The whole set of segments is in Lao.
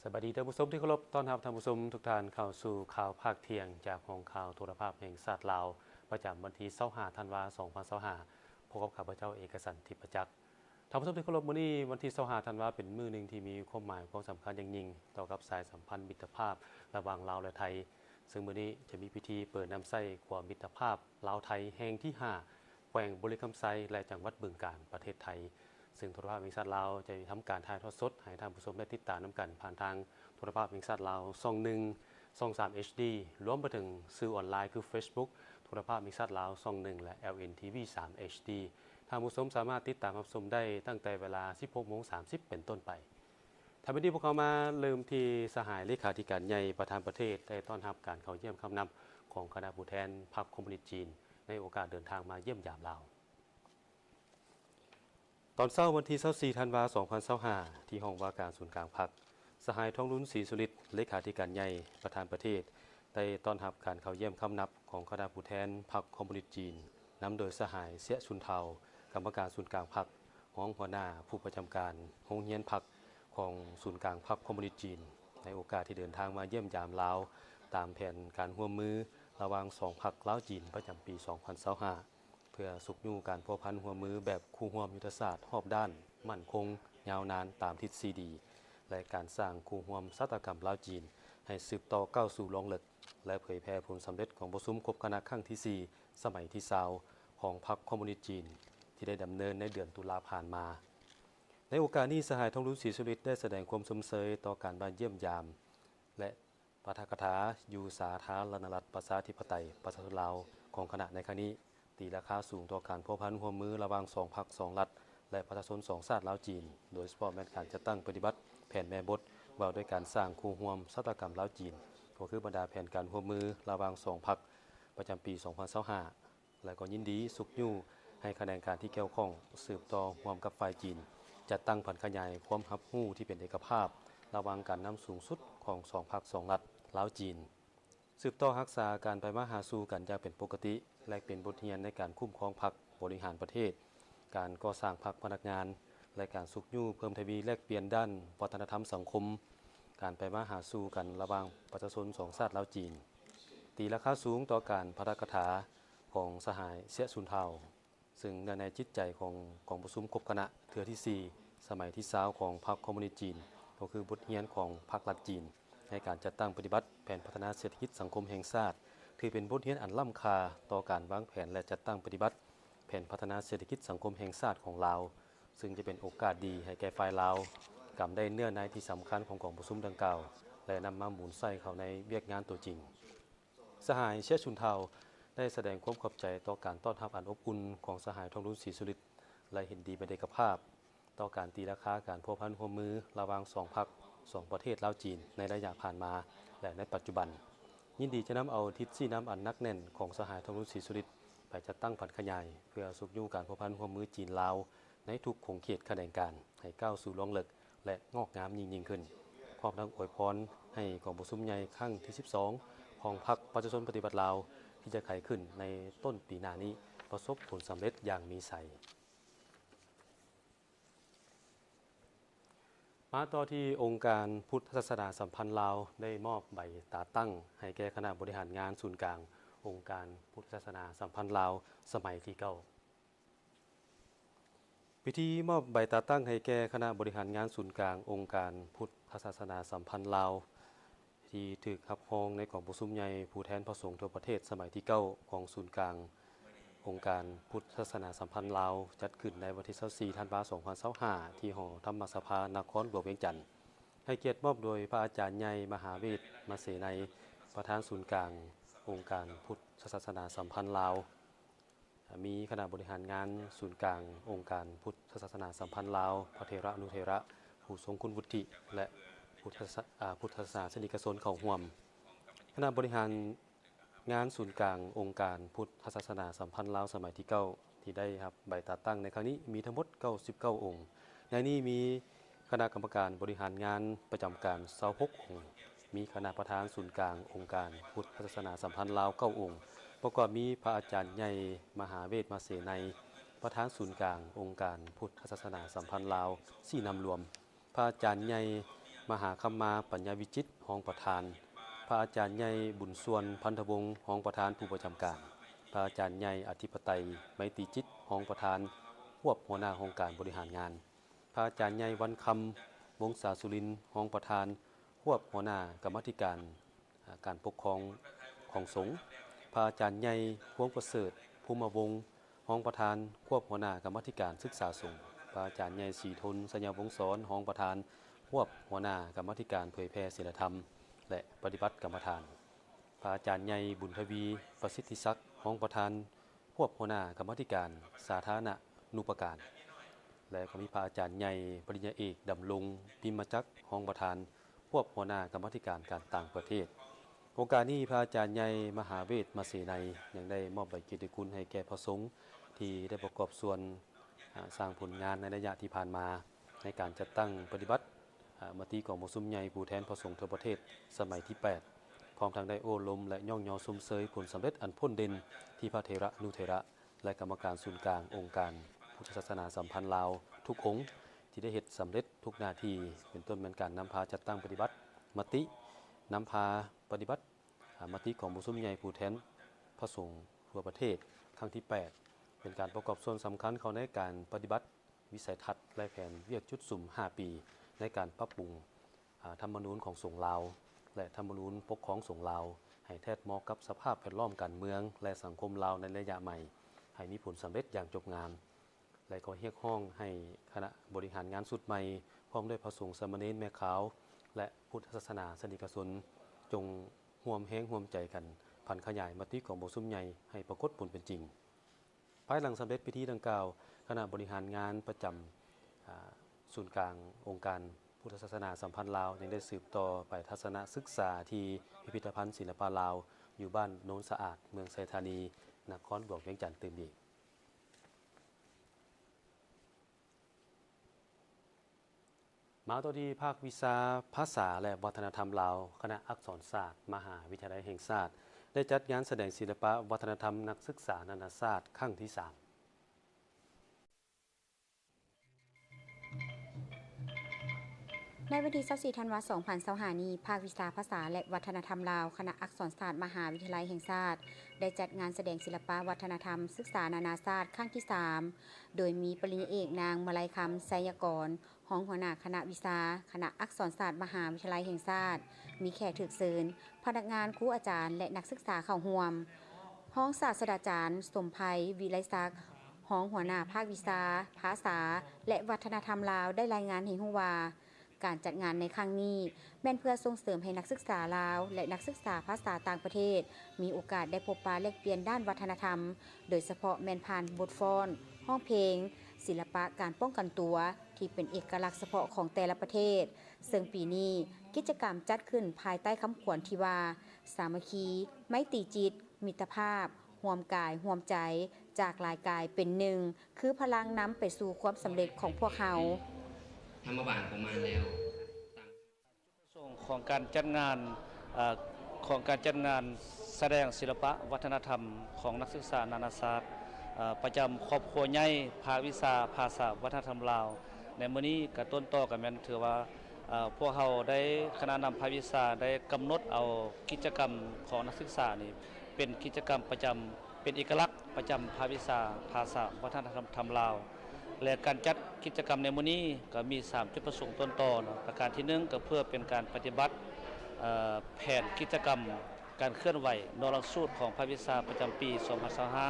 ສະບາຍດີທ່ານຜູ້ຊົມທີ່ເຄົາລົບ, ຕ້ອນຮັບທ່ານຜູ້ຊົມທຸກທ່ານເຂົ້າສູ່ຂ່າວພາກທ່ຽງຈາກຫ້ອງຂ່າວໂທລະພາບແຫ່ງຊາດລາວ ປະຈຳວັນທີຊາວຫ້າ ທັນວາ ສອງພັນຊາວຫ້າ ພົບກັບຂ້າພະເຈົ້າ ເອກະສັນ ທິບປະຈັກ. ທ່ານຜູ້ຊົມທີ່ເຄົາລົບ, ມື້ນີ້ວັນທີຊາວຫ້າ ທັນວາ ເປັນມື້ໜຶ່ງທີ່ມີຄວາມໝາຍຄວາມສຳຄັນຢ່າງຍິ່ງຕໍ່ກັບສາຍສຳພັນມິດຕະພາບລະຫວ່າງລາວ ແລະ ໄທ, ເຊິ່ງມື້ນີ້ຈະມີພິທີເປີດນຳໃຊ້ຂົວມິດຕະພາບລາວ-ໄທແຫ່ງທີຫ້າ ແຂວງບໍລິຄຳໄຊ ແລະ ຈັງຫວັດບຶງການ ປະເທດໄທ, ເຊິ່ງໂທລະພາບແຫ່ງຊາດລາວຈະມີທຳການຖ່າຍທອດສົດໃຫ້ທ່ານຜູ້ຊົມໄດ້ຕິດຕາມນຳກັນຜ່ານທາງໂທລະພາບແຫ່ງຊາດລາວຊ່ອງໜຶ່ງ, ຊ່ອງສາມ ເອັດດີ ລວມໄປເຖິງສື່ອອນລາຍຄື Facebook ໂທລະພາບແຫ່ງຊາດລາວຊ່ອງໜຶ່ງ ແລະ ແອລເອັນ ທີວີ ສາມ ເອັດດີ. ທ່ານຜູ້ຊົມສາມາດຕິດຕາມຮັບຊົມໄດ້ຕັ້ງແຕ່ເວລາ ສິບຫົກໂມງສາມສິບ ເປັນຕົ້ນໄປ. ຖ້າແມ່ນນີ້ ພວກເຮົາມາເລີ່ມທີ່ສະຫາຍເລຂາທິການໃຫຍ່ປະທານປະເທດ ໄດ້ຕ້ອນຮັບການເຂົ້າຢ້ຽມຄຳນັບຂອງຄະນະຜູ້ແທນພັກຄອມມູນິດຈີນ ໃນໂອກາດເດີນທາງມາຢ້ຽມຢາມລາວ. ຕອນເຊົ້າວັນທີຊາວສີ່ ທັນວາ ສອງພັນຊາວຫ້າ ທີ່ຫ້ອງວ່າການສູນກາງພັກ, ສະຫາຍ ທອງລຸນ ສີສຸລິດ ເລຂາທິການໃຫຍ່ປະທານປະເທດ ໄດ້ຕ້ອນຮັບການເຂົ້າຢ້ຽມຄຳນັບຂອງຄະນະຜູ້ແທນພັກຄອມມູນິດຈີນ ນຳໂດຍສະຫາຍ ເຊຍ ຊຸນເທົາ ກຳມະການສູນກາງພັກ, ຮອງຫົວໜ້າຜູ້ປະຈຳການໂຮງຮຽນພັກຂອງສູນກາງພັກຄອມມູນິດຈີນ ໃນໂອກາດທີ່ເດີນທາງມາຢ້ຽມຢາມລາວ ຕາມແຜນການຮ່ວມມືລະຫວ່າງສອງພັກລາວ-ຈີນ ປະຈຳປີສອງພັນຊາວຫ້າ ເພື່ອຊຸກຍູ້ການພົວພັນຮ່ວມມືແບບຄູ່ຮ່ວມຍຸດທະສາດຮອບດ້ານ, ໝັ້ນຄົງ, ຍາວນານຕາມທິດສີ່ດີ ແລະ ການສ້າງຄູ່ຮ່ວມຊະຕາກຳລາວ-ຈີນ ໃຫ້ສືບຕໍ່ກ້າວສູ່ລວງເລິກ ແລະ ເຜີຍແຜ່ຜົນສຳເລັດກອງປະຊຸມຄົບຄະນະຄັ້ງທີສີ່ ສະໄໝທີຊາວ ຂອງພັກຄອມມູນິດຈີນ ທີ່ໄດ້ດຳເນີນໃນເດືອນຕຸລາຜ່ານມາ. ໃນໂອກາດນີ້, ສະຫາຍ ທອງລຸນ ສີສຸລິດ ໄດ້ສະແດງຄວາມຊົມເຊີຍຕໍ່ການມາຢ້ຽມຢາມ ແລະ ປາຖະກະຖາຢູ່ສາທາລະນະລັດ ປະຊາທິປະໄຕ ປະຊາຊົນລາວ ຂອງຄະນະໃນຄັ້ງນີ້, ຕີລາຄາສູງຕໍ່ການພົວພັນຮ່ວມມືລະຫວ່າງສອງພັກສອງລັດ ແລະ ປະຊາຊົນສອງຊາດລາວ-ຈີນ, ໂດຍສະເພາະແມ່ນການຈັດຕັ້ງປະຕິບັດແຜນແມ່ບົດວ່າດ້ວຍການສ້າງຄູ່ຮ່ວມຊະຕາກຳລາວ-ຈີນ, ກໍຄືບັນດາແຜນການຮ່ວມມືລະຫວ່າງສອງພັກປະຈຳປີສອງພັນຊາວຫ້າ ແລະ ກໍຍິນດີຊຸກຍູ້ໃຫ້ຂະແໜງການທີ່ກ່ຽວຂ້ອງສືບຕໍ່ຮ່ວມກັບຝ່າຍຈີນ ຈັດຕັ້ງຜັນຂະຫຍາຍຄວາມຮັບຮູ້ທີ່ເປັນເອກະພາບລະຫວ່າງການນຳສູງສຸດຂອງສອງພັກສອງລັດ ລາວ-ຈີນ, ສືບຕໍ່ຮັກສາການໄປມາຫາສູ່ກັນຢ່າງເປັນປົກກະຕິ, ແລກປ່ຽນບົດຮຽນໃນການຄຸ້ມຄອງພັກ, ບໍລິຫານປະເທດ, ການກໍ່ສ້າງພັກພະນັກງານ ແລະ ການຊຸກຍູ້ເພີ່ມທະວີແລກປ່ຽນດ້ານວັດທະນະທຳສັງຄົມ, ການໄປມາຫາສູ່ກັນລະຫວ່າງປະຊາຊົນສອງຊາດລາວ-ຈີນ, ຕີລາຄາສູງຕໍ່ການປາຖະກະຖາຂອງສະຫາຍ ເຊຍ ຊຸນເທົາ, ເຊິ່ງເນື້ອໃນຈິດໃຈຂອງກອງປະຊຸມຄົບຄະນະເທື່ອທີສີ່ ສະໄໝທີຊາວ ຂອງພັກຄອມມູນິດຈີນ ກໍຄືບົດຮຽນຂອງພັກລັດຈີນໃນການຈັດຕັ້ງປະຕິບັດແຜນພັດທະນາເສດຖະກິດສັງຄົມແຫ່ງຊາດ ຖືເປັນບົດຮຽນອັນລ້ຳຄ່າຕໍ່ການວາງແຜນ ແລະ ຈັດຕັ້ງປະຕິບັດແຜນພັດທະນາເສດຖະກິດສັງຄົມແຫ່ງຊາດຂອງລາວ, ເຊິ່ງຈະເປັນໂອກາດດີໃຫ້ແກ່ຝ່າຍລາວ ກຳໄດ້ເນື້ອໃນທີ່ສຳຄັນຂອງກອງປະຊຸມດັ່ງກ່າວ ແລະ ນຳມາໝູນໃຊ້ເຂົ້າໃນວຽກງານຕົວຈິງ. ສະຫາຍ ເຊຍ ຊຸນເທົາ ໄດ້ສະແດງຄວາມຂອບໃຈຕໍ່ການຕ້ອນຮັບອັນອົບອຸ່ນຂອງສະຫາຍ ທອງລຸນ ສີສຸລິດ ແລະ ເຫັນດີເປັນເອກະພາບຕໍ່ການຕີລາຄາການພົວພັນຮ່ວມມືລະຫວ່າງສອງພັກ, ສອງປະເທດລາວ-ຈີນ ໃນໄລຍະຜ່ານມາ ແລະ ໃນປັດຈຸບັນ. ຍິນດີຈະນຳເອົາທິດຊີ້ນຳອັນໜັກແໜ້ນຂອງສະຫາຍ ທອງລຸນ ສີສຸລິດ ໄປຈັດຕັ້ງຜັນຂະຫຍາຍ ເພື່ອຊຸກຍູ້ການພົວພັນຮ່ວມມືຈີນ-ລາວ ໃນທຸກຂົງເຂດຂະແໜງການ ໃຫ້ກ້າວສູ່ລວງເລິກ ແລະ ງອກງາມຍິ່ງໆຂຶ້ນ, ພ້ອມທັງອວຍພອນໃຫ້ກອງປະຊຸມໃຫຍ່ຄັ້ງທີສິບສອງ ຂອງພັກປະຊາຊົນປະຕິວັດລາວ ທີ່ຈະໄຂຂຶ້ນໃນຕົ້ນປີໜ້ານີ້ ປະສົບຜົນສຳເລັດຢ່າງມີໄຊ. ມາຕໍ່ທີ່ອົງການພຸດທະສາສະໜາສຳພັນລາວ ໄດ້ມອບໃບຕາຕັ້ງໃຫ້ແກ່ຄະນະບໍລິຫານງານສູນກາງອົງການພຸດທະສາສະໜາສຳພັນລາວ ສະໄໝທີເກົ້າ. ພິທີມອບໃບຕາຕັ້ງໃຫ້ແກ່ຄະນະບໍລິຫານງານສູນກາງອົງການພຸດທະສາສະໜາສຳພັນລາວ ທີ່ຖືກຮັບຮອງໃນກອງປະຊຸມໃຫຍ່ຜູ້ແທນພະສົງທົ່ວປະເທດສະໄໝທີເກົ້າ ຂອງສູນກາງອົງການພຸດທະສາສະໜາສຳພັນລາວ ຈັດຂຶ້ນໃນວັນທີຊາວສີ່ ທັນວາ ສອງພັນຊາວຫ້າ ທີ່ຫໍທຳມະສະພານະຄອນຫຼວງວຽງຈັນ, ໃຫ້ກຽດມອບໂດຍພະອາຈານໃຫຍ່ ມະຫາເວດ ມະເສໄນ ປະທານສູນກາງອົງການພຸດທະສາສະໜາສຳພັນລາວ. ມີຄະນະບໍລິຫານງານສູນກາງອົງການພຸດທະສາສະໜາສຳພັນລາວ, ພະເຖລະອະນຸເຖລະ ຜູ້ຊົງຄຸນວຸດທິ ແລະ ພຸດທະສາ ອາ ພຸດທະສາສະນິກະຊົນເຂົ້າຮ່ວມ. ຄະນະບໍລິຫານງານສູນກາງອົງການພຸດທະສາສະໜາສຳພັນລາວສະໄໝທີເກົ້າ ທີ່ໄດ້ຮັບໃບຕາຕັ້ງໃນຄັ້ງນີ້ມີທັງໝົດເກົ້າສິບເກົ້າອົງ. ໃນນີ້ມີຄະນະກຳມະການບໍລິຫານງານປະຈຳການຊາວຫົກອົງ, ມີຄະນະປະທານສູນກາງອົງການພຸດທະສາສະໜາສຳພັນລາວເກົ້າອົງ, ປະກອບມີພະອາຈານໃຫຍ່ ມະຫາເວດ ມະເສໄນ ປະທານສູນກາງອົງການພຸດທະສາສະໜາສຳພັນລາວຊີ້ນຳລວມ, ພະອາຈານໃຫຍ່ ມະຫາຄຳມາ ປັນຍາວິຈິດ ຮອງປະທານ, ພະອາຈານໃຫຍ່ ບຸນສ່ວນ ພັນທະວົງ ຮອງປະທານຜູ້ປະຈຳການ, ພະອາຈານໃຫຍ່ ອະທິປະໄຕ ໄມຕີຈິດ ຮອງປະທານ ຄວບຫົວໜ້າຫ້ອງການບໍລິຫານງານ, ພະອາຈານໃຫຍ່ ວັນຄຳ ວົງສາສຸລິນ ຮອງປະທານ ຄວບຫົວໜ້າກຳມາທິການ ອາ ການປົກຄອງຂອງສົງ, ພະອາຈານໃຫຍ່ ພວງປະເສີດ ພູມມະວົງ ຮອງປະທານຄວບຫົວໜ້າກຳມາທິການສຶກສາສົງ, ພະອາຈານໃຫຍ່ ສີທົນ ໄຊຍະວົງສອນ ຮອງປະທານຄວບຫົວໜ້າກຳມາທິການເຜີຍແຜ່ສີລະທຳ ແລະ ປະຕິບັດກຳມະຖານ, ພະອາຈານໃຫຍ່ ບຸນທະວີ ປະສິດທິສັກ ຮອງປະທານຄວບຫົວໜ້າກຳມາທິການສາທາລະນະນູປະການ ແລະ ກໍມີພະອາຈານໃຫຍ່ ປະລິນຍາເອກ ດຳລົງ ພິມມະຈັກ ຮອງປະທານ ຄວບຫົວໜ້າກຳມາທິການການຕ່າງປະເທດ. ໂອກາດນີ້ ພະອາຈານໃຫຍ່ ມະຫາເວດ ມະເສໄນ ຍັງໄດ້ມອບໃບກຽດຕິຄຸນໃຫ້ແກ່ພະສົງທີ່ໄດ້ປະກອບສ່ວນ ອາ ສ້າງຜົນງານໃນໄລຍະທີ່ຜ່ານມາ ໃນການຈັດຕັ້ງປະຕິບັດ ອາ ມະຕິກອງປະຊຸມໃຫຍ່ຜູ້ແທນພະສົງທົ່ວປະເທດສະໄໝທີແປດ ພ້ອມທັງໄດ້ໂອ້ລົມ ແລະ ຍ້ອງຍໍຊົມເຊີຍຜົນສຳເລັດອັນໂດດເດັ່ນທີ່ພະເຖລະນຸເຖລະ ແລະ ກຳມະການສູນກາງອົງການພຸດທະສາສະໜາສຳພັນລາວທຸກອົງ ທີ່ໄດ້ເຮັດສຳເລັດທຸກໜ້າທີ່ ເປັນຕົ້ນແມ່ນການນຳພາຈັດຕັ້ງປະຕິບັດມະຕິ, ນຳພາປະຕິບັດ ອາ ມະຕິກອງປະຊຸມໃຫຍ່ຜູ້ແທນພະສົງທົ່ວປະເທດຄັ້ງທີແປດ ເປັນການປະກອບສ່ວນສຳຄັນເຂົ້າໃນການປະຕິບັດວິໄສທັດ ແລະ ແຜນວຽກຈຸດສຸມຫ້າປີ ໃນການປັບປຸງ ອາ ທຳມະນູນຂອງສົງລາວ ແລະ ທຳມະນູນປົກຄອງສົງລາວ ໃຫ້ແທດເໝາະກັບສະພາບແວດລ້ອມການເມືອງ ແລະ ສັງຄົມລາວໃນໄລຍະໃໝ່ ໃຫ້ມີຜົນສຳເລັດຢ່າງຈົບງາມ. ແລະ ກໍຮຽກຮ້ອງໃຫ້ຄະນະບໍລິຫານງານຊຸດໃໝ່ ພ້ອມດ້ວຍພະສົງ, ສາມະເນນ, ແມ່ຂາວ ແລະ ພຸດທະສາສະໜາສະນິກະຊົນ ຈົ່ງຮ່ວມແຮງຮ່ວມໃຈກັນ ຜັນຂະຫຍາຍມະຕິກອງປະຊຸມໃຫຍ່ໃຫ້ປາກົດຜົນເປັນຈິງ. ພາຍຫຼັງສຳເລັດພິທີດັ່ງກ່າວ, ຄະນະບໍລິຫານງານປະຈຳ ອາ ສູນກາງອົງການພຸດທະສາສະໜາສຳພັນລາວ ຍັງໄດ້ສືບຕໍ່ໄປທັດສະນະສຶກສາທີ່ພິພິທະພັນສິລະປະລາວ ຢູ່ບ້ານໂນນສະອາດ ເມືອງໄຊທານີ ນະຄອນຫຼວງວຽງຈັນຕື່ມອີກ. ມາຕໍ່ທີ່ພາກວິຊາພາສາ ແລະ ວັດທະນະທຳລາວ, ຄະນະອັກສອນສາດ ມະຫາວິທະຍາໄລແຫ່ງຊາດ ໄດ້ຈັດງານສະແດງສິລະປະວັດທະນະທຳນັກສຶກສານານາຊາດຄັ້ງທີສາມ. ໃນວັນທີຊາວສີ່ ທັນວາ ສອງພັນຊາວຫ້ານີ້, ພາກວິຊາພາສາ ແລະ ວັດທະນະທຳລາວ, ຄະນະອັກສອນສາດ ມະຫາວິທະຍາໄລແຫ່ງຊາດ ໄດ້ຈັດງານສະແດງສິລະປະວັດທະນະທຳສຶກສານານາຊາດຄັ້ງທີສາມ ໂດຍມີປະລິນຍາເອກ ນາງ ມະໄລຄຳ ໄຊຍະກອນ ຮອງຫົວໜ້າຄະນະວິຊາ ຄະນະອັກສອນສາດ ມະຫາວິທະຍາໄລແຫ່ງຊາດ, ມີແຂກຖືກເຊີນ, ພະນັກງານ, ຄູອາຈານ ແລະ ນັກສຶກສາເຂົ້າຮ່ວມ. ຮອງສາດສະດາຈານ ສົມໄພ ວິໄລສັກ ຮອງຫົວໜ້າພາກວິຊາພາສາ ແລະ ວັດທະນະທຳລາວ ໄດ້ລາຍງານໃຫ້ຮູ້ວ່າ, ການຈັດງານໃນຄັ້ງນີ້ ແມ່ນເພື່ອສົ່ງເສີມໃຫ້ນັກສຶກສາລາວ ແລະ ນັກສຶກສາພາສາຕ່າງປະເທດ ມີໂອກາດໄດ້ພົບປະແລກປ່ຽນດ້ານວັດທະນະທຳ, ໂດຍສະເພາະແມ່ນຜ່ານບົດຟ້ອນ, ຮ້ອງເພງ, ສິລະປະການປ້ອງກັນຕົວ ທີ່ເປັນເອກະລັກສະເພາະຂອງແຕ່ລະປະເທດ, ເຊິ່ງປີນີ້ ກິດຈະກຳຈັດຂຶ້ນພາຍໃຕ້ຄຳຂວັນທີ່ວ່າ ສາມັກຄີ, ໄມຕີຈິດ, ມິດຕະພາບ, ຮ່ວມກາຍຮ່ວມໃຈ, ຈາກຫຼາຍກາຍເປັນໜຶ່ງ, ຄືພະລັງນຳໄປສູ່ຄວາມສຳເລັດຂອງພວກເຮົາ. ທຳມະບານຂອງມັນແລ້ວ ຕາມ ຈຸດປະສົງຂອງການຈັດງານ, ເອີ, ຂອງການຈັດງານສະແດງສິລະປະວັດທະນະທຳຂອງນັກສຶກສານານາຊາດ, ເອີ, ປະຈຳຄອບຄົວໃຫຍ່ພາກວິຊາພາສາວັດທະນະທຳລາວ ໃນມື້ນີ້ກະຕົ້ນຕໍກະແມ່ນຖືວ່າ ເອີ ພວກເຮົາໄດ້ ຄະນະນຳພາກວິຊາໄດ້ກຳນົດເອົາກິດຈະກຳຂອງນັກສຶກສານີ້ ເປັນກິດຈະກຳປະຈຳ ເປັນເອກະລັກປະຈຳພາກວິຊາພາສາວັດທະນະທຳລາວ ແລະ ການຈັດກິດຈະກຳໃນມື້ນີ້ກໍມີສາມຈຸດປະສົງຕົ້ນຕໍເນາະ. ປະການທີໜຶ່ງ ກໍເພື່ອເປັນການປະຕິບັດ ເອີ ແຜນກິດຈະກຳ ການເຄື່ອນໄຫວນອກຫຼັກສູດຂອງພາກວິຊາປະຈຳປີສອງພັນຊາວຫ້າ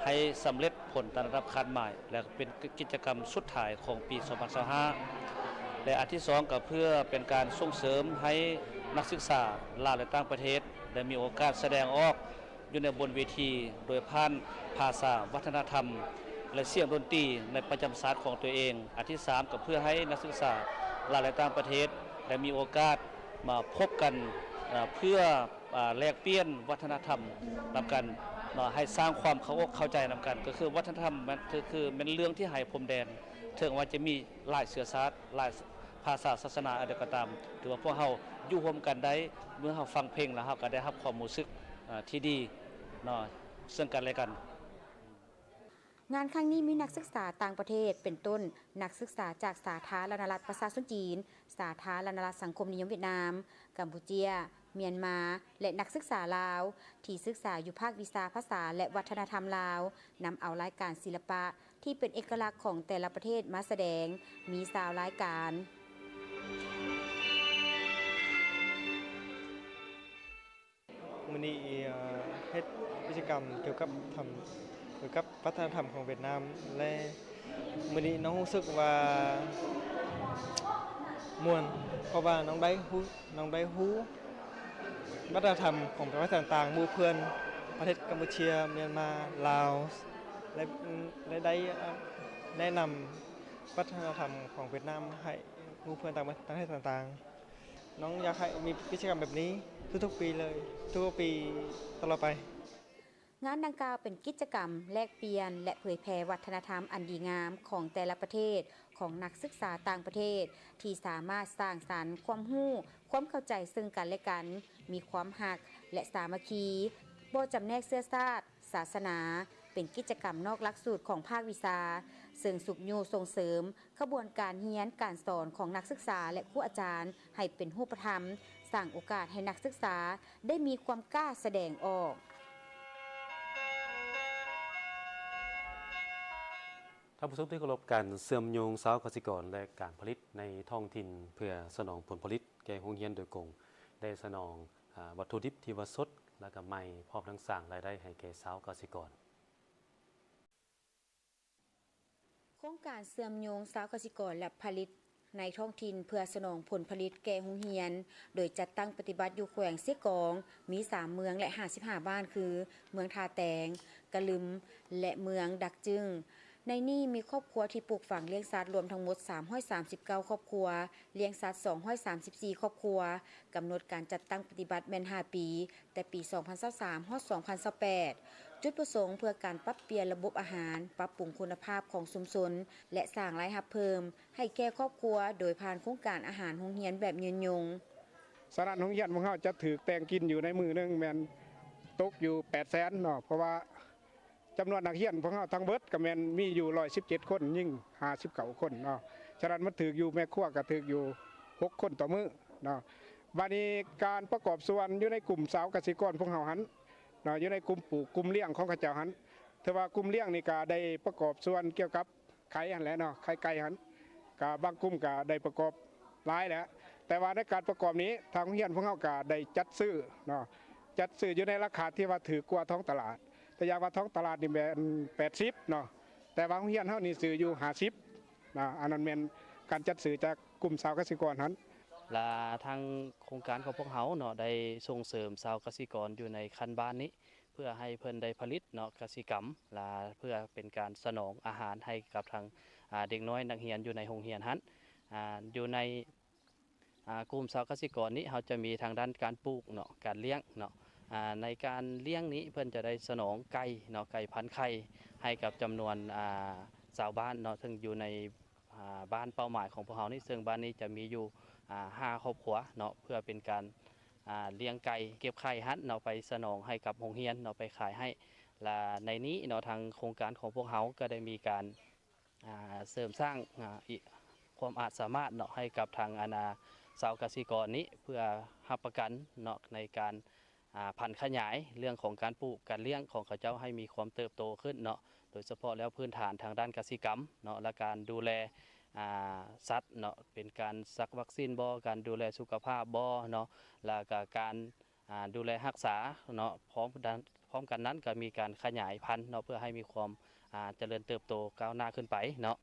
ໃຫ້ສຳເລັດຜົນຕາມລຳດັບຄາດໝາຍ ແລະ ເປັນກິດຈະກຳສຸດທ້າຍຂອງປີສອງພັນຊາວຫ້າ ແລະ ອັນທີສອງ ກໍເພື່ອເປັນການສົ່ງເສີມໃຫ້ນັກສຶກສາລາວ ແລະ ຕ່າງປະເທດ ໄດ້ມີໂອກາດສະແດງອອກຢູ່ໃນບົນເວທີ ໂດຍຜ່ານພາສາ, ວັດທະນະທຳ ແລະ ສຽງດົນຕີໃນປະຈຳຊາດຂອງຕົວເອງ. ອັນທີສາມ ກໍເພື່ອໃຫ້ນັກສຶກສາລາວ ແລະ ຕ່າງປະເທດ ໄດ້ມີໂອກາດມາພົບກັນ ເອີ ເພື່ອ ອ່າ ແລກປ່ຽນວັດທະນະທຳນຳກັນເນາະ ໃຫ້ສ້າງຄວາມເຂົ້າອົກເຂົ້າໃຈນຳກັນ ກໍຄືວັດທະນະທຳແມ່ນ ຄື ຄືແມ່ນເລື່ອງທີ່ໄຮ້ພົມແດນ ເຖິງວ່າຈະມີຫຼາຍເຊື້ອຊາດ ຫຼາຍພາສາສາສະໜາອັນໃດກໍຕາມ ຖືວ່າພວກເຮົາຢູ່ຮ່ວມກັນໄດ້ ເມື່ອເຮົາຟັງເພງແລ້ວ ເຮົາກໍໄດ້ຮັບຄວາມຮູ້ສຶກ ເອີ ທີ່ດີເນາະ ເຊິ່ງກັນແລະກັນ. ງານຄັ້ງນີ້ມີນັກສຶກສາຕ່າງປະເທດ ເປັນຕົ້ນ ນັກສຶກສາຈາກສາທາລະນະລັດປະຊາຊົນຈີນ, ສາທາລະນະລັດສັງຄົມນິຍົມຫວຽດນາມ, ກຳປູເຈຍ, ມຽນມາ ແລະ ນັກສຶກສາລາວ ທີ່ສຶກສາຢູ່ພາກວິຊາພາສາ ແລະ ວັດທະນະທຳລາວ, ນຳເອົາລາຍການສິລະປະທີ່ເປັນເອກະລັກຂອງແຕ່ລະປະເທດມາສະແດງ, ມີຊາວລາຍການ. ມື້ນີ້ ເອີ ເຮັດກິດຈະກຳກ່ຽວກັບທຳ ກ່ຽວກັບວັດທະນະທຳຂອງຫວຽດນາມ ແລະ ມື້ນີ້ນ້ອງຮູ້ສຶກວ່າມ່ວນ ເພາະວ່ານ້ອງໄດ້ຮູ້ ນ້ອງໄດ້ຮູ້ວັດທະນະທຳຂອງປະເທດຕ່າງໆ ໝູ່ເພື່ອນປະເທດກຳປູເຈຍ, ມຽນມາ, ລາວ ແລະ ແລະ ໄດ້ ເອີ ແນະນຳວັດທະນະທຳຂອງຫວຽດນາມໃຫ້ໝູ່ເພື່ອນຕ່າງປະ ຕ່າງປະເທດຕ່າງໆ. ນ້ອງຢາກໃຫ້ມີກິດຈະກຳແບບນີ້ທຸກໆປີເລີຍ, ທຸກໆປີຕະຫຼອດໄປ. ງານດັ່ງກ່າວເປັນກິດຈະກຳແລກປ່ຽນ ແລະ ເຜີຍແຜ່ວັດທະນະທຳອັນດີງາມຂອງແຕ່ລະປະເທດ ຂອງນັກສຶກສາຕ່າງປະເທດ ທີ່ສາມາດສ້າງສັນຄວາມຮູ້, ຄວາມເຂົ້າໃຈເຊິ່ງກັນແລະກັນ, ມີຄວາມຮັກ ແລະ ສາມັກຄີ, ບໍ່ຈຳແນກເຊື້ອຊາດ, ສາສະໜາ, ເປັນກິດຈະກຳນອກຫຼັກສູດຂອງພາກວິຊາ, ເຊິ່ງຊຸກຍູ້ສົ່ງເສີມຂະບວນການຮຽນການສອນຂອງນັກສຶກສາ ແລະ ຄູອາຈານໃຫ້ເປັນຮູບປະທຳ, ສ້າງໂອກາດໃຫ້ນັກສຶກສາໄດ້ມີຄວາມກ້າສະແດງອອກ. ທ່ານຜູ້ຊົມທີ່ເຄົາລົບ, ການເຊື່ອມໂຍງຊາວກະສິກອນ ແລະ ການຜະລິດໃນທ້ອງຖິ່ນ ເພື່ອສະໜອງຜົນຜະລິດແກ່ໂຮງຮຽນໂດຍກົງ ໄດ້ສະໜອງ ອາ ວັດຖຸດິບທີ່ວ່າສົດ ແລະ ກໍໃໝ່, ພ້ອມທັງສ້າງລາຍໄດ້ໃຫ້ແກ່ຊາວກະສິກອນ. ໂຄງການເຊື່ອມໂຍງຊາວກະສິກອນ ແລະ ຜະລິດໃນທ້ອງຖິ່ນ ເພື່ອສະໜອງຜົນຜະລິດແກ່ໂຮງຮຽນ ໂດຍຈັດຕັ້ງປະຕິບັດຢູ່ແຂວງເຊກອງ ມີສາມເມືອງ ແລະ ຫ້າສິບຫ້າບ້ານ ຄື ເມືອງທ່າແຕງ, ກະລຶມ ແລະ ເມືອງດັກຈຶງ. ໃນນີ້ມີຄອບຄົວທີ່ປູກຝັງລ້ຽງສັດລວມທັງໝົດສາມຮ້ອຍສາມສິບເກົ້າຄອບຄົວ, ລ້ຽງສັດສອງຮ້ອຍສາມສິບສີ່ຄອບຄົວ. ກຳນົດການຈັດຕັ້ງປະຕິບັດແມ່ນຫ້າປີ, ແຕ່ປີສອງພັນຊາວສາມ ຮອດ ສອງພັນຊາວແປດ. ຈຸດປະສົງເພື່ອການປັບປ່ຽນລະບົບອາຫານ, ປັບປຸງຄຸນນະພາບຂອງຊຸມຊົນ ແລະ ສ້າງລາຍຮັບເພີ່ມໃຫ້ແກ່ຄອບຄົວ ໂດຍຜ່ານໂຄງການອາຫານໂຮງຮຽນແບບຍືນຍົງ. ສະນັ້ນ ໂຮງຮຽນພວກເຮົາຈະຖືກແຕ່ງກິນຢູ່ໃນມື້ໜຶ່ງແມ່ນຕົກຢູ່ແປດແສນເນາະ, ເພາະວ່າ ຈຳນວນນັກຮຽນພວກເຮົາທັງເບິດກໍແມ່ນມີຢູ່ຮ້ອຍສິບເຈັດຄົນ, ຍິງຫ້າສິບເກົ້າຄົນເນາະ. ສະນັ້ນມັນຖືກຢູ່ ແມ່ຄົວກໍຖືກຢູ່ຫົກຄົນຕໍ່ມື້ເນາະ. ບາດນີ້ການປະກອບສ່ວນຢູ່ໃນກຸ່ມຊາວກະສິກອນພວກເຮົາຫັ້ນເນາະ, ຢູ່ໃນກຸ່ມປູກ, ກຸ່ມລ້ຽງຂອງເຂົາເຈົ້າຫັ້ນ, ຖືວ່າກຸ່ມລ້ຽງນີ້ກໍໄດ້ປະກອບສ່ວນກ່ຽວກັບໄຂ່ຫັ້ນແຫຼະເນາະ, ໄຂ່ໄກ່ຫັ້ນ, ກໍບາງກຸ່ມກໍໄດ້ປະກອບ ຫຼາຍແຫຼະ, ແຕ່ວ່າໃນການປະກອບນີ້ ທາງໂຮງຮຽນພວກເຮົາກໍໄດ້ຈັດຊື້ເນາະ, ຈັດຊື້ຢູ່ໃນລາຄາທີ່ວ່າຖືກກວ່າທ້ອງຕະຫຼາດ. ຕົວຢ່າງວ່າທ້ອງຕະຫຼາດນີ້ແມ່ນແປດສິບເນາະ, ແຕ່ວ່າໂຮງຮຽນເຮົານີ້ຊື້ຢູ່ຫ້າສິບນະ, ອັນນັ້ນແມ່ນການຈັດຊື້ຈາກກຸ່ມຊາວກະສິກອນຫັ້ນ. ລະທາງໂຄງການຂອງພວກເຮົາເນາະ ໄດ້ສົ່ງເສີມຊາວກະສິກອນຢູ່ໃນຂັ້ນບ້ານນີ້ ເພື່ອໃຫ້ເພິ່ນໄດ້ຜະລິດເນາະ ກະສິກຳ ລະເພື່ອເປັນການສະໜອງອາຫານໃຫ້ກັບທາງ ອາ ເດັກນ້ອຍນັກຮຽນຢູ່ໃນໂຮງຮຽນຫັ້ນ. ອາ ຢູ່ໃນ ອາ ກຸ່ມຊາວກະສິກອນນີ້ ເຮົາຈະມີທາງດ້ານການປູກເນາະ, ການລ້ຽງເນາະ. ອາ ໃນການລ້ຽງນີ້ ເພິ່ນຈະໄດ້ສະໜອງໄກ່ເນາະ, ໄກ່ພັນໄຂ່ ໃຫ້ກັບຈຳນວນ ອາ ຊາວບ້ານເນາະ, ເຊິ່ງຢູ່ໃນ ອາ ບ້ານເປົ້າໝາຍຂອງພວກເຮົານີ້, ເຊິ່ງບ້ານນີ້ຈະມີຢູ່ ອາ ຫ້າຄອບຄົວເນາະ, ເພື່ອເປັນການ ອາ ລ້ຽງໄກ່ເກັບໄຂ່ຫັ້ນເນາະ, ໄປສະໜອງໃຫ້ກັບໂຮງຮຽນເນາະ, ໄປຂາຍໃຫ້. ລະໃນນີ້ເນາະ ທາງໂຄງການຂອງພວກເຮົາກໍໄດ້ມີການ ອາ ເສີມສ້າງ ອາ ອີກ ຄວາມອາດສາມາດເນາະ ໃຫ້ກັບທາງ ອັນ ອາ ຊາວກະສິກອນນີ້ ເພື່ອຮັບປະກັນເນາະ ໃນການ ອາ ຜັນຂະຫຍາຍເລື່ອງຂອງການປູກການລ້ຽງຂອງເຂົາເຈົ້າໃຫ້ມີຄວາມເຕີບໂຕຂຶ້ນເນາະ, ໂດຍສະເພາະແລ້ວພື້ນຖານທາງດ້ານກະສິກຳເນາະ ແລະ ການດູແລ ອາ ສັດເນາະ, ເປັນການສັກວັກຊີນບໍ, ການດູແລສຸຂະພາບບໍເນາະ, ແລ້ວກະການ ອາ ດູແລຮັກສາເນາະ, ພ້ອມກັນ ພ້ອມກັນນັ້ນກໍມີການຂະຫຍາຍພັນເນາະ ເພື່ອໃຫ້ມີຄວາມ ອາ ຈະເລີນເຕີບໂຕກ້າວໜ້າຂຶ້ນໄປເນາະ.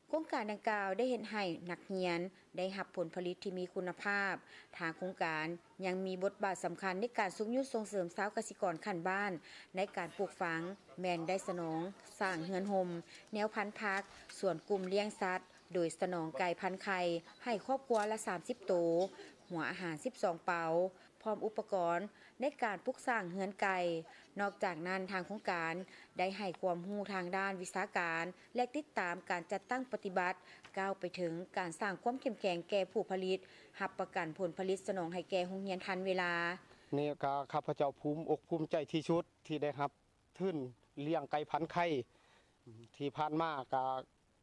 ໂຄງການດັ່ງກ່າວໄດ້ເຮັດໃຫ້ນັກຮຽນໄດ້ຮັບຜົນຜະລິດທີ່ມີຄຸນນະພາບ. ທາງໂຄງການຍັງມີບົດບາດສຳຄັນໃນການຊຸກຍູ້ສົ່ງເສີມຊາວກະສິກອນຂັ້ນບ້ານ ໃນການປູກຝັງ ແມ່ນໄດ້ສະໜອງສ້າງເຮືອນຮົ່ມ, ແນວພັນຜັກ, ສວນກຸ່ມລ້ຽງສັດ, ໂດຍສະໜອງໄກ່ພັນໄຂ່ໃຫ້ຄອບຄົວລະສາມສິບໂຕ, ຫົວອາຫານສິບສອງເປົາ, ພ້ອມອຸປະກອນໃນການປຸກສ້າງເຮືອນໄກ່. ນອກຈາກນັ້ນ, ທາງໂຄງການໄດ້ໃຫ້ຄວາມຮູ້ທາງດ້ານວິຊາການ ແລະ ຕິດຕາມການຈັດຕັ້ງປະຕິບັດ, ກ້າວໄປເຖິງການສ້າງຄວາມເຂັ້ມແຂງແກ່ຜູ້ຜະລິດ, ຮັບປະກັນຜົນຜະລິດສະໜອງໃຫ້ແກ່ໂຮງຮຽນທັນເວລາ. ນີ້ກໍຂ້າພະເຈົ້າພູມອົກພູມໃຈທີ່ສຸດທີ່ໄດ້ຮັບ ທຶນລ້ຽງໄກ່ພັນໄຂ່ ທີ່ຜ່ານມາກະ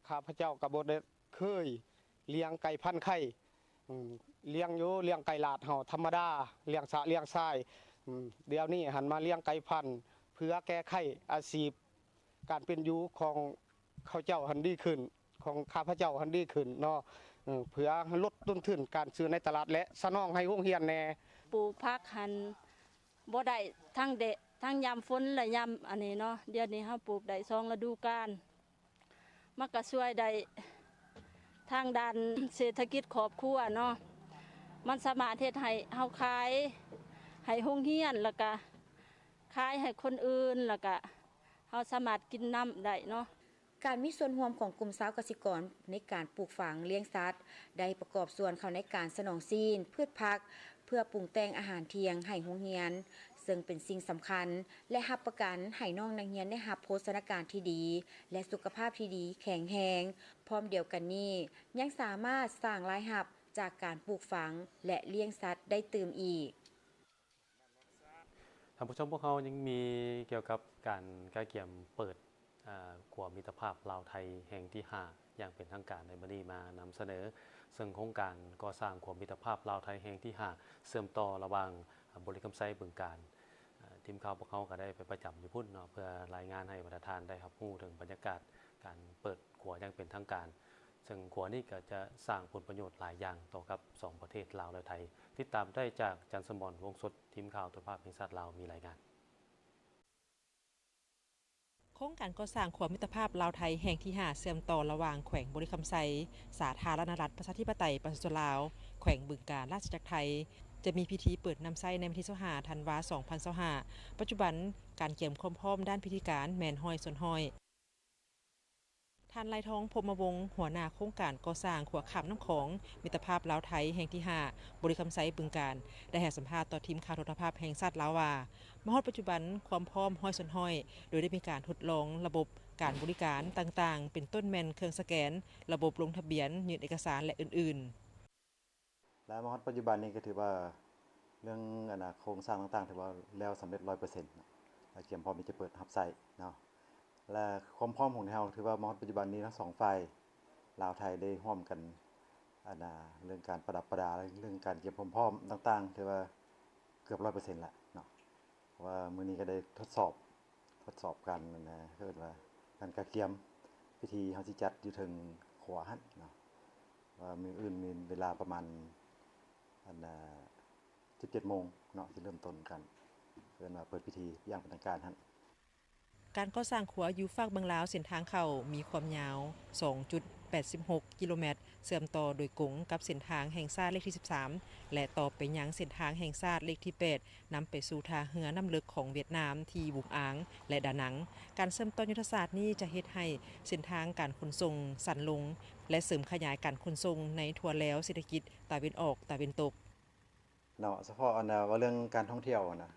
ຂ້າພະເຈົ້າກໍບໍ່ໄດ້ເຄີຍລ້ຽງໄກ່ພັນໄຂ່ ອືມ ລ້ຽງຢູ່ ລ້ຽງໄກ່ລາດເຮົາທຳມະດາ ລ້ຽງສະລ້ຽງຊາຍ ອືມ ດຽວນີ້ຫັ້ນມາລ້ຽງໄກ່ພັນ ເພື່ອແກ້ໄຂອາຊີບການເປັນຢູ່ຂອງເຂົາເຈົ້າຫັ້ນດີຂຶ້ນ ຂອງຂ້າພະເຈົ້າຫັ້ນດີຂຶ້ນເນາະ ເອີ ເພື່ອລົດຕົ້ນທຶນການຊື້ໃນຕະຫຼາດ ແລະ ສະໜອງໃຫ້ໂຮງຮຽນແດ່. ປູກຜັກຫັ້ນບໍ່ໄດ້ທັງແດດ ທັງຍາມຝົນ ແລະ ຍາມອັນນີ້ເນາະ ດຽວນີ້ເຮົາປູກໄດ້ສອງລະດູການ. ມັນກະຊ່ວຍໄດ້ທາງດ້ານເສດຖະກິດຄອບຄົວເນາະ ມັນສາມາດເຮັດໃຫ້ເຮົາຂາຍໃຫ້ໂຮງຮຽນ ແລ້ວກະຂາຍໃຫ້ຄົນອື່ນ ແລ້ວກະເຮົາສາມາດກິນນຳໄດ້ເນາະ. ການມີສ່ວນຮ່ວມຂອງກຸ່ມຊາວກະສິກອນໃນການປູກຝັງ, ລ້ຽງສັດ ໄດ້ປະກອບສ່ວນເຂົ້າໃນການສະໜອງຊີ້ນ, ພືດຜັກ ເພື່ອປຸງແຕ່ງອາຫານທ່ຽງໃຫ້ໂຮງຮຽນ, ເຊິ່ງເປັນສິ່ງສຳຄັນ ແລະ ຮັບປະກັນໃຫ້ນ້ອງນັກຮຽນໄດ້ຮັບໂພຊະນາການທີ່ດີ ແລະ ສຸຂະພາບທີ່ດີແຂງແຮງ. ພ້ອມດຽວກັນນີ້ ຍັງສາມາດສ້າງລາຍຮັບຈາກການປູກຝັງ ແລະ ລ້ຽງສັດໄດ້ຕື່ມອີກ. ທ່ານຜູ້ຊົມ, ພວກເຮົາຍັງມີກ່ຽວກັບການກະກຽມເປີດ ອາ ຂົວມິດຕະພາບລາວໄທແຫ່ງທີຫ້າ ຢ່າງເປັນທາງການໃນມື້ນີ້ມານຳສະເໜີ, ເຊິ່ງໂຄງການກໍ່ສ້າງຂົວມິດຕະພາບລາວໄທແຫ່ງທີຫ້າ ເຊື່ອມຕໍ່ລະຫວ່າງ ອາ ບໍລິຄຳໄຊ ບຶງການ. ອາ ທີມຂ່າວພວກເຮົາກໍໄດ້ໄປປະຈຳຢູ່ພຸ້ນເນາະ ເພື່ອລາຍງານໃຫ້ບັນດາທ່ານໄດ້ຮັບຮູ້ເຖິງບັນຍາກາດການເປີດຂົວຢ່າງເປັນທາງການ. ເຊິ່ງຂົວນີ້ກໍຈະສ້າງຜົນປະໂຫຍດຫຼາຍຢ່າງຕໍ່ກັບສອງປະເທດລາວ ແລະ ໄທ. ຕິດຕາມໄດ້ຈາກ ຈັນສະໝອນ ວົງສົດ, ທີມຂ່າວໂທລະພາບແຫ່ງຊາດລາວມີລາຍງານ. ໂຄງການກໍ່ສ້າງຂົວມິດຕະພາບລາວ-ໄທແຫ່ງທີຫ້າ ເຊື່ອມຕໍ່ລະຫວ່າງແຂວງບໍລິຄຳໄຊ, ສາທາລະນະລັດ ປະຊາທິປະໄຕ ປະຊາຊົນລາວ, ແຂວງບຶງການ, ລາຊະອານາຈັກໄທ ຈະມີພິທີເປີດນຳໃຊ້ໃນວັນທີຊາວຫ້າ ທັນວາ ສອງພັນຊາວຫ້າ. ປັດຈຸບັນການກຽມຄວາມພ້ອມດ້ານພິທີການແມ່ນຮ້ອຍສ່ວນຮ້ອຍ. ທ່ານ ໄລທອງ ພົມມະວົງ ຫົວໜ້າໂຄງການກໍ່ສ້າງຂົວຂ້າມນ້ຳຂອງ ມິດຕະພາບລາວ-ໄທແຫ່ງທີຫ້າ ບໍລິຄຳໄຊ ບຶງການ ໄດ້ໃຫ້ສຳພາດຕໍ່ທີມຂ່າວໂທລະພາບແຫ່ງຊາດລາວວ່າ ມາຮອດປັດຈຸບັນຄວາມພ້ອມຮ້ອຍສ່ວນຮ້ອຍ ໂດຍໄດ້ມີການທົດລອງລະບົບການບໍລິການຕ່າງໆ ເປັນຕົ້ນແມ່ນເຄື່ອງສະແກນ, ລະບົບລົງທະບຽນ, ຍື່ນເອກະສານ ແລະ ອື່ນໆ. ແລະມາຮອດປັດຈຸບັນນີ້ກໍຖືວ່າເລື່ອງອັນນ່າໂຄງສ້າງຕ່າງໆຖືວ່າແລ້ວສຳເລັດຮ້ອຍເປີເຊັນ ແລະກຽມພ້ອມທີ່ຈະເປີດຮັບໃຊ້ເນາະ ແລະຄວາມພ້ອມຂອງເຮົາຖືວ່າມາຮອດປັດຈຸບັນນີ້ທັງສອງຝ່າຍລາວໄທໄດ້ຮ່ວມກັນອັນນ່າເລື່ອງການປະດັບປະດາ ເລື່ອງການກຽມຄວາມພ້ອມຕ່າງໆຖືວ່າເກືອບຮ້ອຍເປີເຊັນແລ້ວເນາະ ເພາະວ່າມື້ນີ້ກໍໄດ້ທົດສອບ ທົດສອບການອັນນ່າເອີ້ນວ່າການກະກຽມພິທີເຮົາຊິຈັດຢູ່ເທິງຂົວຫັ້ນເນາະ ວ່າມື້ອື່ນມີເວລາປະມານອັນນ່າສິບເຈັດໂມງເນາະ ຊິເລີ່ມຕົ້ນການເອີ້ນວ່າເປີດພິທີຢ່າງເປັນທາງການຫັ້ນ. ການກໍ່ສ້າງຂົວຢູ່ຟາກເບື້ອງລາວເສັ້ນທາງເຂົ້າມີຄວາມຍາວສອງຈຸດແປດສິບຫົກກິໂລແມັດ ເຊື່ອມຕໍ່ໂດຍກົງກັບເສັ້ນທາງແຫ່ງຊາດເລກທີສິບສາມ ແລະ ຕໍ່ໄປຍັງເສັ້ນທາງແຫ່ງຊາດເລກທີແປດ ນຳໄປສູ່ທ່າເຮືອນ້ຳເລິກຂອງຫວຽດນາມທີ່ວຸງອາງ ແລະ ດານັງ. ການເຊື່ອມຕໍ່ຍຸດທະສາດນີ້ຈະເຮັດໃຫ້ເສັ້ນທາງການຂົນສົ່ງສັ້ນລົງ ແລະ ເສີມຂະຫຍາຍການຂົນສົ່ງໃນທົ່ວແລວເສດຖະກິດຕາເວັນອອກ-ຕາເວັນຕົກ. ເນາະ ສະເພາະອັນວ່າເລື່ອງການທ່ອງທ່ຽວຫັ້ນນະ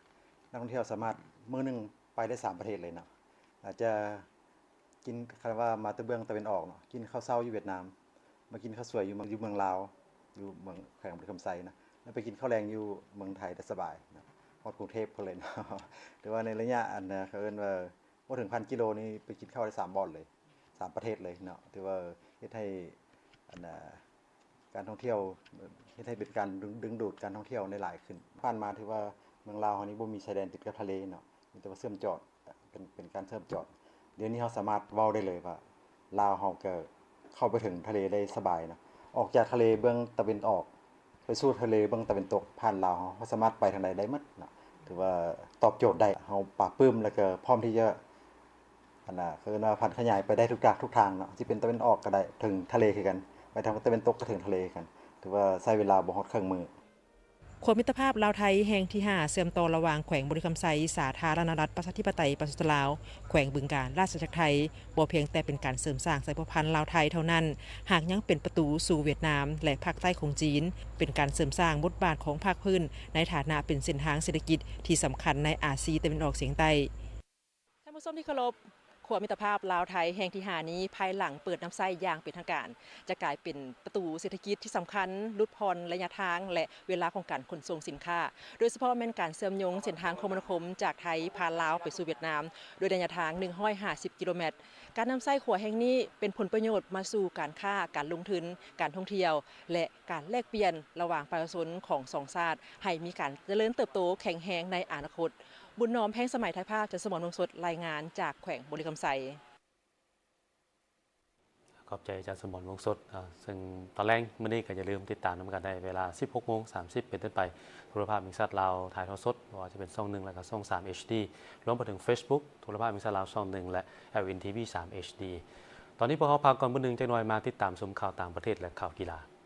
ນັກທ່ອງທ່ຽວສາມາດມື້ໜຶ່ງໄປໄດ້ສາມປະເທດເລີຍເນາະ ອາດຈະກິນ ຄັນວ່າມາແຕ່ເບື້ອງຕາເວັນອອກເນາະ ກິນເຂົ້າເຊົ້າຢູ່ຫວຽດນາມ ມາກິນເຂົ້າສວຍຢູ່ເມືອງ ຢູ່ເມືອງລາວ ຢູ່ເມືອງ ແຂວງບໍລິຄຳໄຊນະ ແລ້ວໄປກິນເຂົ້າແລງຢູ່ເມືອງໄທໄດ້ສະບາຍນະ ຮອດກຸງເທບພຸ້ນເລີຍເນາະ ແຕ່ວ່າໃນໄລຍະອັນເຂົາເອີ້ນວ່າບໍ່ເຖິງພັນກິໂລນີ້ໄປກິນເຂົ້າໄດ້ສາມບ່ອນເລີຍ ສາມປະເທດເລີຍເນາະ ຖືວ່າເຮັດໃຫ້ອັນ ການທ່ອງທ່ຽວ ເຮັດໃຫ້ເປັນການດຶງດູດການທ່ອງທ່ຽວໄດ້ຫຼາຍຂຶ້ນ. ຜ່ານມາຖືວ່າເມືອງລາວເຮົານີ້ບໍ່ມີຊາຍແດນຕິດກັບທະເລເນາະ ມີແຕ່ວ່າເຊື່ອມຈອດ ເປັນເປັນການເຊື່ອມຈອດ. ດຽວນີ້ເຮົາສາມາດເວົ້າໄດ້ເລີຍວ່າ ລາວເຮົາກໍເຂົ້າໄປເຖິງທະເລໄດ້ສະບາຍເນາະ ອອກຈາກທະເລເບື້ອງຕາເວັນອອກ ໄປສູ່ທະເລເບື້ອງຕາເວັນຕົກ ຜ່ານລາວເຮົາ ເຮົາສາມາດໄປທາງໃດໄດ້ໝົດເນາະ ຖືວ່າຕອບໂຈດໄດ້. ເຮົາປາບປື້ມ ແລ້ວກໍພ້ອມທີ່ຈະ ອັນນ່າ ເຂົາເອີ້ນວ່າຜັນຂະຫຍາຍໄປໄດ້ທຸກທາງ ທຸກທາງເນາະ ຊິເປັນຕາເວັນອອກກໍໄດ້ ເຖິງທະເລຄືກັນ ໄປທາງຕາເວັນຕົກກໍເຖິງທະເລຄືກັນ ຖືວ່າໃຊ້ເວລາບໍ່ຮອດເຄິ່ງມື້. ຂົວມິດຕະພາບລາວ-ໄທແຫ່ງທີຫ້າ ເຊື່ອມຕໍ່ລະຫວ່າງແຂວງບໍລິຄຳໄຊ ສາທາລະນະລັດ ປະຊາທິປະໄຕ ປະຊາຊົນລາວ, ແຂວງບຶງການ, ລາຊະອານາຈັກໄທ ບໍ່ພຽງແຕ່ເປັນການເສີມສ້າງສາຍພົວພັນລາວ-ໄທເທົ່ານັ້ນ, ຫາກຍັງເປັນປະຕູສູ່ຫວຽດນາມ ແລະ ພາກໃຕ້ຂອງຈີນ, ເປັນການເສີມສ້າງບົດບາດຂອງພາກພື້ນໃນຖານະເປັນເສັ້ນທາງເສດຖະກິດທີ່ສຳຄັນໃນອາຊີຕາເວັນອອກສຽງໃຕ້. ທ່ານຜູ້ຊົມທີ່ເຄົາລົບ, ຂົວມິດຕະພາບລາວ-ໄທແຫ່ງທີຫ້ານີ້ ພາຍຫຼັງເປີດນຳໃຊ້ຢ່າງເປັນທາງການ ຈະກາຍເປັນປະຕູເສດຖະກິດທີ່ສຳຄັນ, ຫຼຸດຜ່ອນໄລຍະທາງ ແລະ ເວລາຂອງການຂົນສົ່ງສິນຄ້າ, ໂດຍສະເພາະແມ່ນການເຊື່ອມໂຍງເສັ້ນທາງຄົມມະນາຄົມຈາກໄທຜ່ານລາວໄປສູ່ຫວຽດນາມ ດ້ວຍໄລຍະທາງໜຶ່ງຮ້ອຍຫ້າສິບກິໂລແມັດ. ການນຳໃຊ້ຂົວແຫ່ງນີ້ເປັນຜົນປະໂຫຍດມາສູ່ການຄ້າ, ການລົງທຶນ, ການທ່ອງທ່ຽວ ແລະ ການແລກປ່ຽນລະຫວ່າງປະຊາຊົນຂອງສອງຊາດ ໃຫ້ມີການຈະເລີນເຕີບໂຕແຂງແຮງໃນອະນາຄົດ. ບຸນນອມ ແພງສະໄໝ ຖ່າຍພາບ, ຈັນສະໝອນ ວົງສົດ ລາຍງານຈາກແຂວງບໍລິຄຳໄຊ. ຂອບໃຈອາຈານສະໝອນ ວົງສົດ. ເຊິ່ງຕອນແລງມື້ນີ້ກໍຢ່າລືມຕິດຕາມນຳກັນໄດ້ ເວລາສິບຫົກໂມງສາມສິບເປັນຕົ້ນໄປ ໂທລະພາບແຫ່ງຊາດລາວ ຖ່າຍທອດສົດ ບໍ່ວ່າຈະເປັນຊ່ອງໜຶ່ງ ແລະ ກໍຊ່ອງສາມ ເອັດດີ ລວມໄປເຖິງ Facebook ໂທລະພາບແຫ່ງຊາດລາວຊ່ອງໜຶ່ງ ແລະ ແອລເອັນທີວີສາມ ເອັດດີ. ຕອນນີ້ພວກເຮົາພັກກ່ອນມື້ໜຶ່ງ ຈັກໜ່ອຍມາຕິດຕາມຊົມຂ່າວຕ່າງປະເທດ ແລະ ຂ່າວກິລາ.